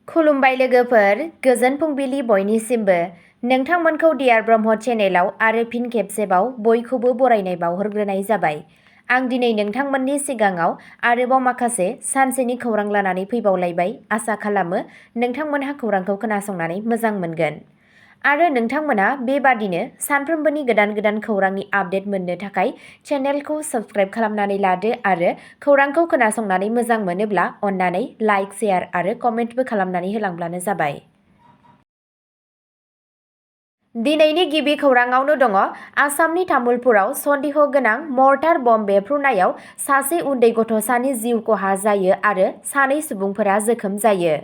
खुलुमबाय लोगोफोर, गोजोन फुंबिलि बयनिसिमबो। नोंथांमोनखौ डियार ब्रह्म चेनेलाव आरो फिन खेबसेबाव बयखौबो बरायनाय बावहरग्रोनाय जाबाय। आं दिनै नोंथांमोननि सिगाङाव आरोबाव माखासे सानसेनि खौरां लानानै फैबावलायबाय। आसा खालामो नोंथांमोनहा खौरांखौ खोनासंनानै मोजां मोनगोन। आरो नोंथांमोना बेबादिनो सानफ्रोमबोनि गोदान गोदान खौरांनि आपडेट मोननो थाखाय चेनेलखौ साबस्क्राइब खालामनानै लादो आरो खौरांखौ खोनासंनानै मोजां मोनोब्ला अन्नानै लाइक, शेयार आरो कमेन्टबो खालामनानै होलांब्लानो जाबाय। दिनैनि गिबि खौराङावनो दङ आसामनि तामुलपुराव सन्देह गोनां मर्टार बम्ब बेफ्रुनायाव सासे उन्दै गथ'सानि जिउ खहा जायो आरो सानै सुबुंफोरा जोखोम जायो।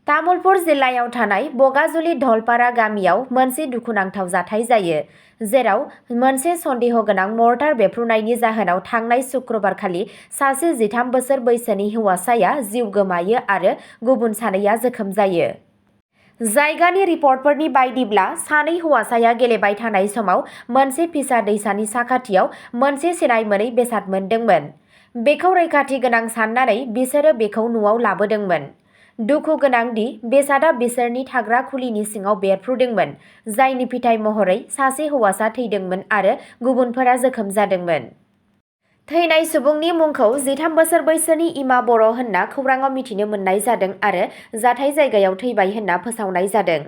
तामुलपुर जिल्लायाव थानाय बगाजुलि धलपारा गामियाव मोनसे दुखुनांथाव जाथाय जायो, जेराव मोनसे सन्देह गोनां मर्टार बेफ्रुनायनि जाहोनाव थांनाय शुक्रबारखालि सासे 13 बोसोर बैसोनि हौवासाया जिउ गोमायो आरो गुबुन सानैया जोखोम जायो। जायगानि रिपर्टफोरनि बायदिब्ला सानै हौवासाया गेलेबाय थानाय समाव मोनसे फिसा दैसानि साखाथियाव मोनसे सिनाय मोनै बेसाद मोनदोंमोन। बेखौ रैखाथि गोनां साननानै बिसोरो बेखौ न'आव लाबोदोंमोन। दुखु गोनां दि बेसादा बिसोरनि थाग्रा खुलिनि सिङाव बेरफ्रुदोंमोन, जायनि फिथाय महरै सासे हौवासा थैदोंमोन आरो गुबुनफोरा जोखोम जादोंमोन। थैनाय सुबुंनि मुंखौ 13 बोसोर बैसोनि इमा बर' होनना खौराङाव मिथिनो मोननाय जादों आरो जाथाय जायगायाव थैबाय होनना फोसावनाय जादों।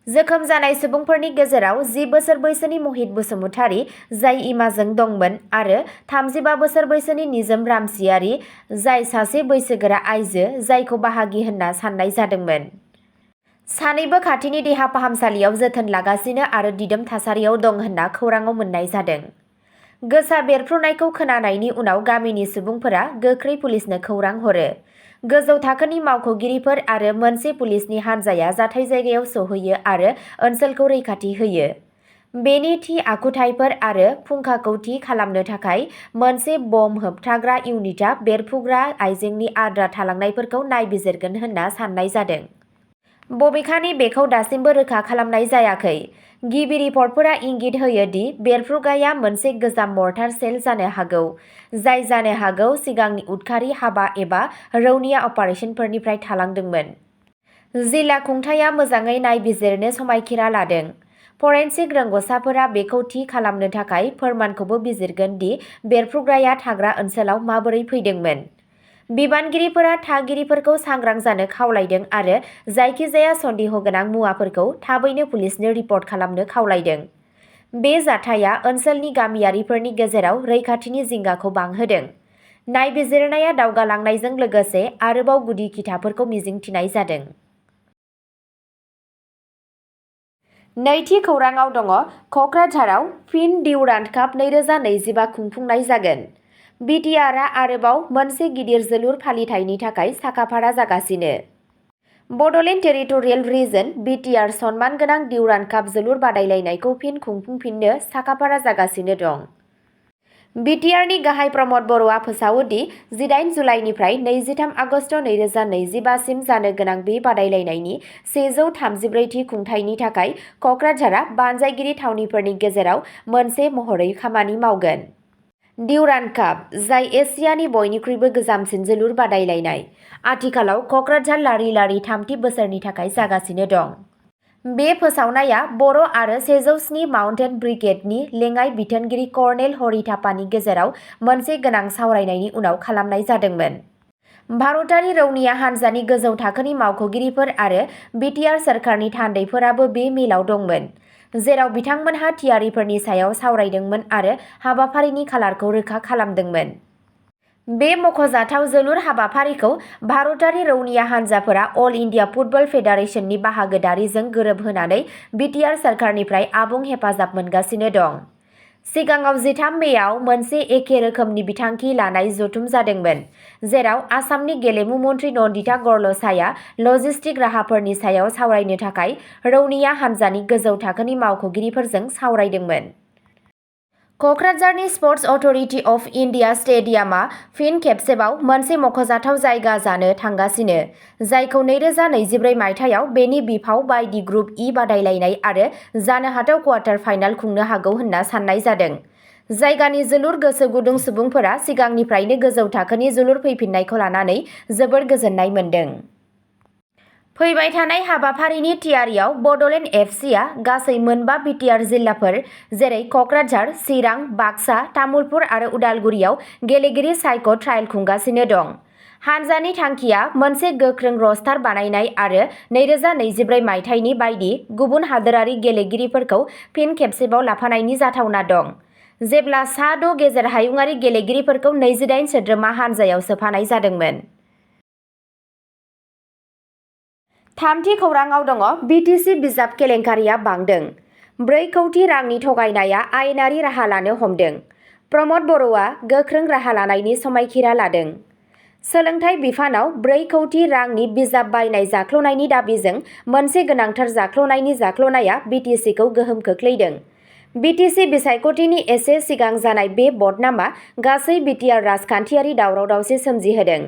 जोखोम जानाय सुबुंफोरनि गेजेराव 10 बोसोर बैसोनि महित बसुमतारी, जाय इमाजों दंमोन, आरो 35 बोसोर बैसोनि निजोम रामसियारि, जाय सासे बैसोगोरा आइजो जायखौ बाहागि होनना साननाय जादोंमोन। सानैबो खाथिनि देहा फाहामसालियाव जोथोन लागासिनो आरो दिदोम थासारियाव दं होनना खौराङाव मोननाय जादों। गोसा बेरफ्रुनायखौ खोनानायनि उनाव गामिनि सुबुंफोरा गोख्रै पुलिसनो खौरां हरो। गोजौ थाखोनि मावख'गिरिफोर आरो मोनसे पुलिसनि हानजाया जाथाय जायगायाव सौहैयो आरो ओनसोलखौ रैखाथि होयो। बेनि थि आखुथायफोर आरो फुंखाखौ थि खालामनो थाखाय मोनसे बम होबथाग्रा इउनिटआ बेरफ्रुग्रा आइजेंनि आद्रा थालांनायफोरखौ नायबिजिरगोन होनना साननाय जादों। बबेखानि बेखौ दासिमबो रोखा खालामनाय जायाखै। गिबि रिपर्टफोरा इंगित होयो दि बेरफ्रुग्राया मोनसे गोजाम मर्टार सेल जानो हागौ, जाय जानो हागौ सिगांनि उदखारि हाबा एबा रौनिया अपारेसनफोरनिफ्राय थालांदोंमोन। जिल्ला खुंथायआ मोजाङै नायबिजिरनो समायखिरा लादों। फरेनसिक रोंग'साफोरा बेखौ थि खालामनो थाखाय फोरमानखौबो बिजिरगोन दि बेरफ्रुग्राया थाग्रा ओनसोलाव माबोरै फैदोंमोन। बिबानगिरिफोरा थागिरिफोरखौ सांग्रां जानो खावलायदों आरो जायखिजाया सन्देह गोनां मुवाफोरखौ थाबैनो पुलिसनो रिपर्ट खालामनो खावलायदों। बे जाथाया ओनसोलनि गामियारिफोरनि गेजेराव रैखाथिनि जिंगाखौ बांहोदों। नायबिजिरनाया दावगालांनायजों लोगोसे आरोबाव गुदि खिथाफोरखौ मिजिंथिनाय जादों। नैथि खौराङाव दङ क'क्राझाराव फिन डिउरान्ड काप 2025 खुंफुंनाय जागोन। बिटिआरआ आरोबाव मोनसे गिदिर जोलुर फालिथायनि थाखाय साखाफारा जागासिनो। बड'लेण्ड टेरिटरियेल रिजन (बिटिआर) सनमान गोनां डिउरान्ड काप जोलुर बादायलायनायखौ फिन खुंफुंफिननो साखाफारा जागासिनो दं। बिटिआरनि गाहाय प्रमद बर'आ फोसावो दि 18 जुलाइनिफ्राय 23 आगस्ट 2025 सिम जानो गोनां बे बादायलायनायनि 134थि खुंथायनि थाखाय क'क्राझारआ बानजायगिरि थावनिफोरनि गेजेराव मोनसे महरै खामानि मावगोन। डिउरान्ड काप, जाय एसियानि बयनिख्रुइबो गोजामसिन जोलुर बादायलायनाय, आथिखालाव क'क्राझार लारि-लारि थामथि बोसोरनि थाखाय जागासिनो दं। बे फोसावनाया बर' आरो 107 माउन्टेन ब्रिगेडनि लेङाइ बिथोनगिरि कर्नेल हरि थापानि गेजेराव मोनसे गोनां सावरायनायनि उनाव खालामनाय जादोंमोन। भारतारि रौनिया हान्जानि गोजौ थाखोनि मावख'गिरिफोर आरो बिटिआर सोरखारनि थान्दैफोराबो बे मेलाव दंमोन, जेराव बिथांमोनहा थियारिफोरनि सायाव सावरायदोंमोन आरो हाबाफारिनि खालारखौ रोखा खालामदोंमोन। बे मख'जाथाव जोलुर हाबाफारिखौ भारतारि रौनिया हान्जाफोरा अल इन्डिया फुटबल फेडारेशननि बाहागोदारिजों गोरोबहोनानै बिटिआर सोरखारनिफ्राय आबुं हेफाजाब मोनगासिनो दं। सिगाङाव 13 मेआव मोनसे एखे रोखोमनि बिथांखि लानाय जथुम जादोंमोन, जेराव आसामनि गेलेमु मन्थ्रि नन्दिता गर्लसाया लजिस्टिक राहाफोरनि सायाव सावरायनो थाखाय रौनिया हान्जानि गोजौ थाखोनि मावख'गिरिफोरजों सावरायदोंमोन। क'क्राझारनि स्पर्टस अथ'रिटि अफ इन्डिया स्टेडियामआ फिन खेबसेबाव मोनसे मख'जाथाव जायगा जानो थांगासिनो, जायखौ 2024 मायथाइयाव बेनि बिफाव बायदि ग्रुप इ बादायलायनाय आरो जानो हाथाव क्वार्टार फाइनाल खुंनो हागौ होनना साननाय जादों। जायगानि जोलुर गोसो गुदुं सुबुंफोरा सिगांनिफ्रायनो गोजौ थाखोनि जोलुर फैफिन्नायखौ लानानै जोबोद गोजोन्नाय मोन्दों। फैबाय थानाय हाबाफारिनि थियारियाव बड'लेण्ड एफसिआ गासै मोनबा बिटिआर जिल्लाफोर जेरै क'क्राझार, चिरां, बाक्सा, तामुलपुर आरो उदालगुरियाव गेलेगिरि सायख' ट्रायल खुंगासिनो दं। हानजानि थांखिया मोनसे गोख्रों रस्टार बानायनाय आरो 2024 मायथाइनि बायदि गुबुन हादोरारि गेलेगिरिफोरखौ फिन खेबसेबाव लाफानायनि जाथावना दं। जेब्ला सा 6 गेजेर हायुंआरि गेलेगिरिफोरखौ 28 सोद्रोमा हानजायाव सोफानाय जादोंमोन। थामथि खौराङाव दङ बिटिसि बिजाब केलेंकारिया बांदों। 4 कौटि रांनि थगायनाया आयेनारि राहा लानो हमदों। प्रमद बर'आ गोख्रों राहा लानायनि समायखिरा लादों। सोलोंथाइ बिफानाव 4 कौटि रांनि बिजाब बायनाय जाख्ल'नायनि दाबिजों मोनसे गोनांथार जाख्ल'नाया बिटिसिखौ गोहोम खोख्लैदों। बिटिसि बिसायख'थिनि एसे सिगां जानाय बे बदनामआ गासै बिटिआर राजखान्थियारि दावराव-दावसि सोमजिहोदों।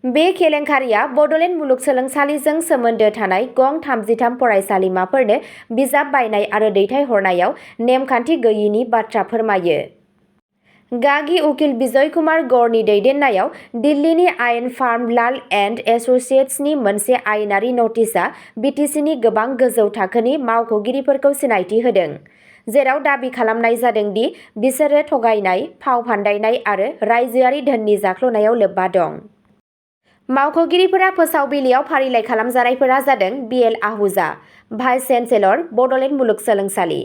बे केलेंकारिया बड'लेण्ड मुलुगसोलोंसालिजों सोमोन्दो थानाय गं 33 फरायसालिमाफोरनो बिजाब बायनाय आरो दैथायहरनायाव नेमखान्थि गैयैनि बाथ्रा फोरमायो। गागि उकिल बिजय कुमार गौरनि दैदेननायाव दिल्लीनि आयेन फार्म लाल एन्ड एस'सिएट्सनि मोनसे आयेनारि नटिसआ बिटिसिनि गोबां गोजौ थाखोनि मावख'गिरिफोरखौ सिनायथि होदों, जेराव दाबि खालामनाय जादों दि बिसोरो थगायनाय, फाव फान्दायनाय आरो रायजोआरि धोननि जाख्ल'नायाव लोब्बा दं। मावख'गिरिफोरा फोसावबिलाइयाव फारिलाइ खालामजानायफोरा जादों बिएल आहूजा, भाइस चेन्सेलर, बड'लेण्ड मुलुगसोलोंसालि;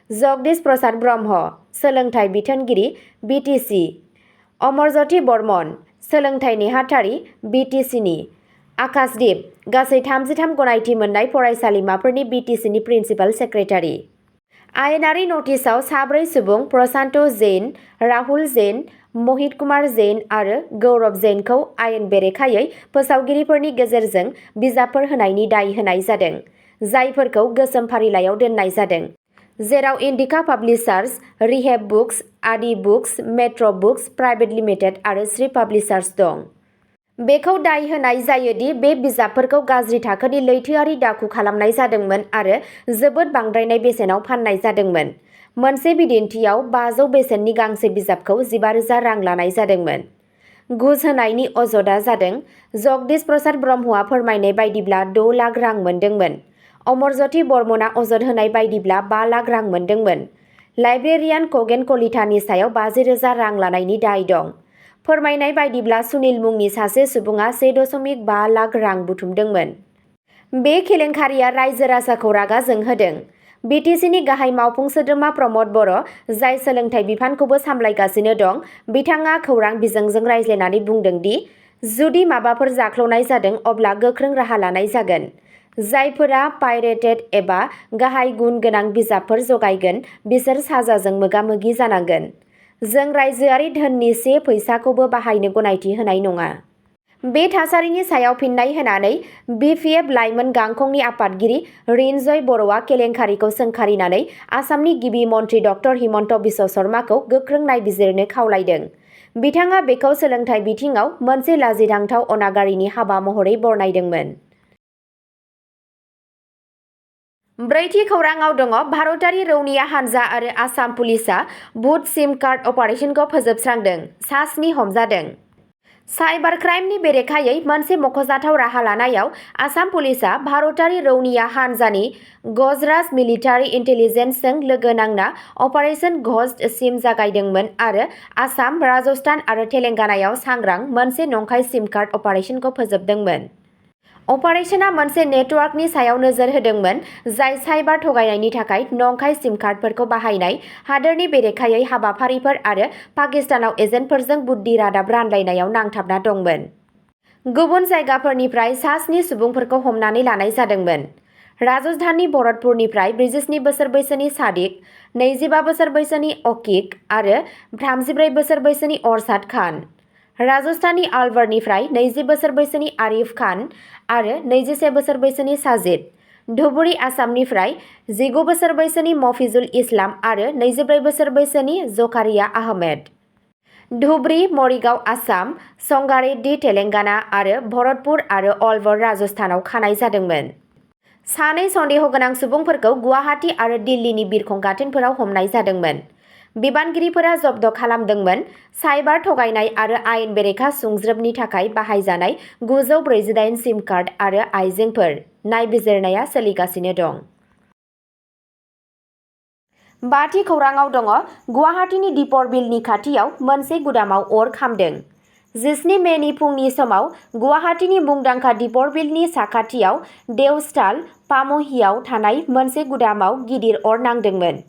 जगदीश प्रसाद ब्रह्म, सोलोंथाइ बिथोनगिरि, बिटिसि; अमरज्योति बर्मन, सोलोंथाइ नेहाथारि, बिटिसिनि; आकाशदीप, गासै 33 गनायथि मोननाय फरायसालिमाफोरनि बिटिसिनि प्रिन्सिपाल सेक्रेटारि। आयेनारि नटिसआव सा 4 सुबुं प्रशान्त जैन, राहुल जैन, महित कुमार जैन आरो गौरव जैनखौ आयेन बेरेखायै फोसावगिरिफोरनि गेजेरजों बिजाबफोर होनायनि दाय होनाय जादों, जायफोरखौ गोसोम फारिलाइयाव दोननाय जादों, जेराव इन्डिका पाब्लिशार्स, रिहेब बुक्स, आदि books, metro' books private limited आरो श्री पाब्लिशार्स दं। बेखौ दाय होनाय जायो दि बे बिजाबफोरखौ गाज्रि थाखोनि लैथोआरि दाखु खालामनाय जादोंमोन आरो जोबोद बांद्रायनाय बेसेनाव फाननाय जादोंमोन। मोनसे बिदिन्थिआव 500 बेसेननि गांसे बिजाबखौ 15,000 रां लानाय जादोंमोन। घुस होनायनि अजदआ जादों। जगदीश प्रसाद ब्रह्मआ फोरमायनाय बायदिब्ला 6 लाख रां मोनदोंमोन। अमरज्योति बर्मनआ अजद होनाय बायदिब्ला 5 लाख रां मोनदोंमोन। लाइब्रेरियान खगेन कलितानि सायाव 50,000 रां लानायनि दाय दं। फोरमायनाय बायदिब्ला सुनील मुंनि सासे सुबुङा 1.5 लाख रां बुथुमदोंमोन। बे केलेंकारिया रायजो राजाखौ रागा जोंहोदों। बिटिसिनि गाहाय मावफुं सोद्रोमा प्रमद बर', जाय सोलोंथाइ बिफानखौबो सामलायगासिनो दं, बिथाङा खौरां बिजोंजों रायज्लायनानै बुंदों दि जुदि माबाफोर जाख्ल'नाय जादों अब्ला गोख्रों राहा लानाय जागोन। जायफोरा पाइरेटेड एबा गाहाय गुन गोनां बिजाबफोर जगायगोन बिसोर साजाजों मोगा-मोगि जानांगोन। जों रायजोआरि धोननि 1 पैसाखौबो बाहायनो गनायथि होनाय नङा। बे थासारिनि सायाव फिन्नाय होनानै बिपिएफ लाइमोन गांखंनि आफादगिरि रिन्जय बर'आ केलेंकारिखौ सोंखारिनानै आसामनि गिबि मन्थ्रि ड हिमन्त बिश्व शर्माखौ गोख्रों नायबिजिरनो खावलायदों। बिथाङा बेखौ सोलोंथाइ बिथिङाव मोनसे लाजिनांथाव अनागारिनि हाबा महरै बरनायदोंमोन। ब्रैथि खौराङाव दङ भारतारि रौनिया हानजा आरो आसाम पुलिसआ भुट सिम कार्ड अपारेशनखौ फोजोबस्रांदों, सा 7 हमजादों। साइबार क्राइमनि बेरेखायै मोनसे मख'जाथाव राहा लानायाव आसाम पुलिसआ भारतारि रौनिया हानजानि गजराज मिलिटारि इन्टेलिजेन्सजों लोगो नांना अपारेशन घोस्ट सिम जागायदोंमोन आरो आसाम, राजस्थान आरो तेलेंगानायाव सांग्रां मोनसे नंखाय सिम कार्ड अपारेशनखौ फोजोबदोंमोन। अपारेशना मोनसे नेटवार्कनि सायाव नोजोर होदोंमोन जाय साइबार थगायनायनि थाखाय नंखाय सिम कार्डफोरखौ बाहायनाय, हादोरनि बेरेखायै हाबाफारिफोर आरो पाकिस्तानाव एजेन्टफोरजों बुद्धि रादाब रानलायनायाव नांथाबना दंमोन। गुबुन जायगाफोरनिफ्राय सा 7 सुबुंफोरखौ हमनानै लानाय जादोंमोन। राजस्थाननि भरतपुरनिफ्राय 47 बोसोर बैसोनि सादिक, 25 बोसोर बैसोनि अकीक आरो 34 बोसोर बैसोनि अरशाद खान। राजस्थाननि अलवरनिफ्राय 20 बोसोर बैसोनि आरिफ खान आरो 21 बोसोर बैसोनि साजिद। धुबुरी आसामनिफ्राय 19 बोसोर बैसोनि मफिजुल इस्लाम आरो 24 बोसोर बैसोनि जकारिया आहमेद। धुबरी, मरिगाव आसाम, संगारेड्डी तेलेंगाना आरो भरतपुर आरो अलवर राजस्थानाव खानाय जादोंमोन। सानै सन्देह गोनां सुबुंफोरखौ गुवाहाटी आरो दिल्लीनि बिरखं गाथोनफोराव हमनाय जादोंमोन। बिबानगिरिफोरा जब्द खालामदोंमोन। साइबार थगायनाय आरो आयेन बेरेखा सुंज्रोबनि थाखाय बाहायजानाय 948 सिम कार्ड आरो आइजेंफोर। नायबिजिरनाया सोलिगासिनो दं। बाथि खौराङाव दङ गुवाहाटीनि दिपर बिलनि खाथियाव मोनसे गुदामाव अर खामदों। 17 मेनि फुंनि समाव गुवाहाटीनि मुंदांखा दिपर बिलनि साखाथियाव देवस्टाल पामहियाव थानाय मोनसे गुदामाव गिदिर अर नांदोंमोन।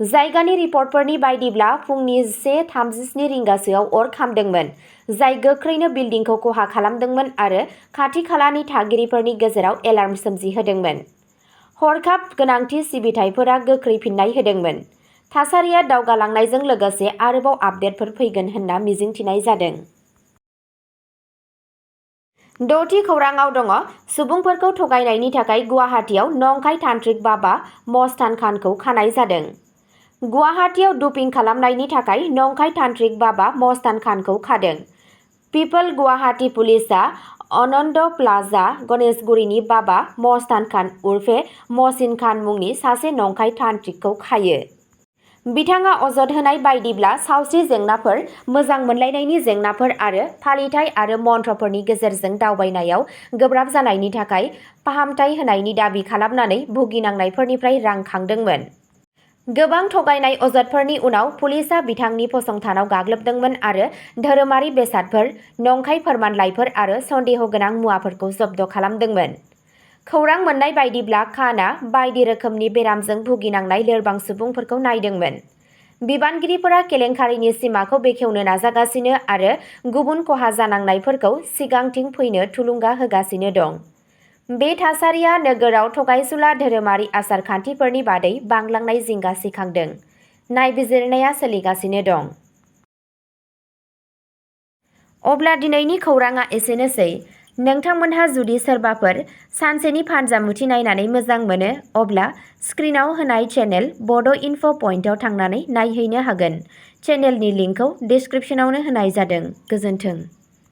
जायगानि रिपर्टफोरनि बायदिब्ला फुंनि 1:37 रिंगासोआव अर खामदोंमोन, जाय गोख्रैनो बिल्डिंखौ खहा खालामदोंमोन आरो खाथि खालानि थागिरिफोरनि गेजेराव एलार्म सोमजिहोदोंमोन। हरखाब गोनांथि सिबिथाइफोरा गोख्रै फिन्नाय होदोंमोन। थासारिया दावगालांनायजों लोगोसे आरोबाव आपडेटफोर फैगोन होनना मिजिंथिनाय जादों। 6थि खौराङाव दङ सुबुंफोरखौ थगायनायनि थाखाय गुवाहाटीआव नंखाय तान्त्रिक बाबा मस्तान खानखौ खानाय जादों। गुवाहाटीआव डुपिं खालामनायनि थाखाय नंखाय तान्त्रिक बाबा मस्तान खानखौ खादों। पिपल गुवाहाटी पुलिसआ आनन्द प्लाजा गणेशगुरिनि बाबा मस्तान खान उर्फे मसिन खान मुंनि सासे नंखाय तान्त्रिकखौ खायो। बिथाङा अजद होनाय बायदिब्ला सावस्रि जेंनाफोर, मोजां मोनलायनायनि जेंनाफोर आरो फालिथाय आरो मन्त्रफोरनि गेजेरजों दावबायनायाव गोब्राब जानायनि थाखाय फाहामथाय होनायनि दाबि खालामनानै भुगिनांनायफोरनिफ्राय रां खांदोंमोन। गोबां थगायनाय अजदफोरनि उनाव पुलिसआ बिथांनि फसंथानाव गाग्लोबदोंमोन आरो धोरोमारि बेसादफोर, नंखाय फोरमानलाइफोर आरो सन्देह गोनां मुवाफोरखौ जब्द खालामदोंमोन। खौरां मोन्नाय बायदिब्ला खानआ बायदि रोखोमनि बेरामजों भुगिनांनाय लोरबां सुबुंफोरखौ नायदोंमोन। बिबानगिरिफोरा केलेंकारिनि सिमाखौ बेखेवनो नाजागासिनो आरो गुबुन खहा जानांनायफोरखौ सिगांथिं फैनो थुलुंगा होगासिनो दं। बे थासारिया नोगोराव थगायसुला धोरोमारि आसार खान्थिफोरनि बादै बांलांनाय जिंगा सिखांदों। नायबिजिरनाया सोलिगासिनो दं। अब्ला दिनैनि खौराङा एसेनोसै। नोंथांमोनहा जुदि सोरबाफोर सानसेनि फानजामुथि नायनानै मोजां मोनो, अब्ला स्क्रिनाव होनाय चेनेल बड' इनफ' पइन्टआव थांनानै नायहैनो हागोन। चेनेलनि लिंकखौ डिस्क्रिप्शनावनो होनाय जादों। गोजोन्थों।